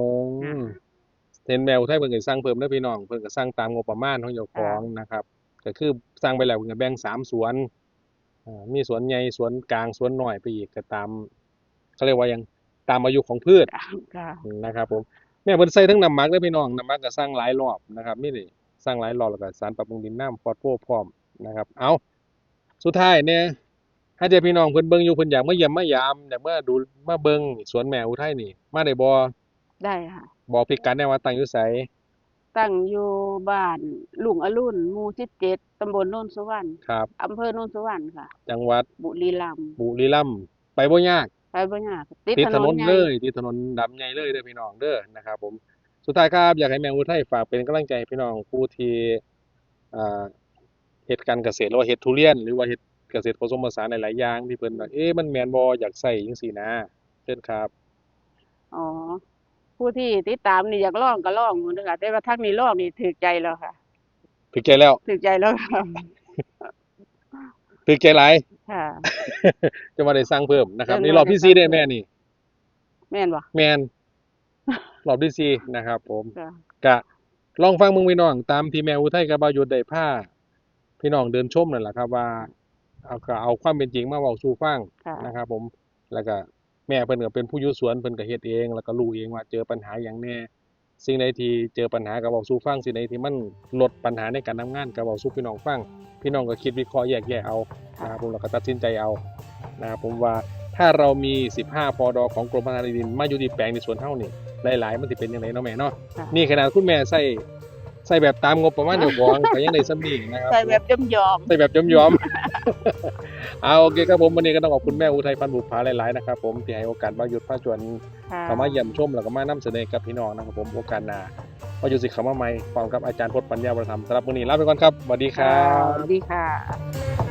ค่ะ เห็นแม่อุทัยเพิ่นก็สั่งเพิ่มเด้อพี่น้อง เพิ่นก็สั่งตามงบประมาณของเจ้าของ ค่ะ นะครับ ก็คือสั่งไปแล้วเพิ่นก็แบ่งสามสวน อ่า มีสวนใหญ่ สวนกลาง สวนน้อยไปอีก ก็ตาม เขาเรียกว่าหยัง ตามอายุของพืช ค่ะ นะครับผม แม่เพิ่นใส่ทั้งน้ำหมักเด้อพี่น้อง น้ำหมักก็สั่งหลายรอบนะครับ มีนี่สั่งหลายรอบ แล้วก็สารปรับปรุงดินนำ ฟอสโฟพร้อมนะครับ เอา สุดท้ายเนี่ย ถ้าเจ้าพี่น้องเพิ่นเบิ่งอยู่ เพิ่นอยากมาเยี่ยมมายาม อยากมาดู มาเบิ่งสวนแม่อุทัยนี่ มาได้บ่ ได้ค่ะ บอกพิกัดแหน่ว่าตั้งอยู่ไส ตั้งอยู่บ้านรุ่งอรุณ หมู่สิบเจ็ด ตำบลโนนสุวรรณ ครับ อำเภอโนนสุวรรณค่ะ จังหวัด บุรีรัมย์ บุรีรัมย์ ไปบ่ยาก ไปบ่ยาก ติด ติดถนน ถนนใหญ่ เลย ติดถนนดำใหญ่เลยเด้อพี่น้องเด้อนะครับผม สุดท้ายครับ อยากให้แม่อุทัยฝากเป็นกำลังใจให้พี่น้องผู้ที่ อ่า เฮ็ดการเกษตร หรือว่าเฮ็ดทุเรียน หรือว่าเฮ็ดเกษตรผสมผสานหลายๆ อย่างที่เพิ่นว่า เอ๊ะ มันแม่นบ่ อยากใช้จั่งซี้นะ เชิญครับ อ๋อ ผู้ที่ติดตามนี่อยากลองก็ลองหมดเด้อค่ะ แต่ว่าทางนี้ลองนี่ถืกใจแล้วค่ะ ถืกใจแล้ว ถืกใจแล้วค่ะ ถืกใจหลาย ค่ะ จะมาได้สั่งเพิ่มนะครับ จั่ง นี่รอบที่สี่เด้อแม่นี่ แม่นบ่ แม่น รอบที่สี่นะครับผม ค่ะ กะลองฟังเบิ่งพี่น้อง ตามที่แม่อุทัยกับบ่าวยุทธได้พาพี่น้องเดินชมนั่นแหละครับ ว่า เอา ก็เอาความเป็นจริงมาเว้าสู่ฟัง ค่ะ นะครับผม แล้วก็แม่เพิ่นก็เป็นผู้อยู่สวน เพิ่นก็เฮ็ดเอง แล้วก็รู้เองว่าเจอปัญหาหยังแหน่ สิ่งใดที่เจอปัญหาก็เว้าสู่ฟัง สิ่งใดที่มันลดปัญหาในการทำงานก็เว้าสู่พี่น้องฟัง พี่น้องก็คิดวิเคราะห์แยกแยะเอา ค่ะ นะครับผม แล้วก็ตัดสินใจเอานะครับผม ว่าถ้าเรามี สิบห้า พด ของกรมพัฒนาที่ดินมาอยู่ที่แปลงในสวนเฮานี่ หลายๆ มันสิเป็นจั่งใดเนาะแม่เนาะ ค่ะ นี่ขนาดคุณแม่ใส่ ใส่แบบตามงบประมาณเจ้าของ ก็ยังได้ส่ำนี้นะครับ ใส่แบบยอมๆ ใส่แบบยอมๆ เอา โอเคครับผม วันนี้ก็ต้องขอบคุณแม่อุทัย พันธุ์บุปผา หลายๆ นะครับผม ที่ให้โอกาสบ่าวยุทธพาชวน ค่ะ เข้ามาเยี่ยมชม แล้วก็มานำเสนอกับพี่น้องนะครับผม โอกาสหน้าบ่าวยุทธสิเข้ามาใหม่ พร้อมกับอาจารย์พด ปัญญาวรธรรม สำหรับมื้อนี้ลาไปก่อนครับ สวัสดีครับ ค่ะ สวัสดีค่ะ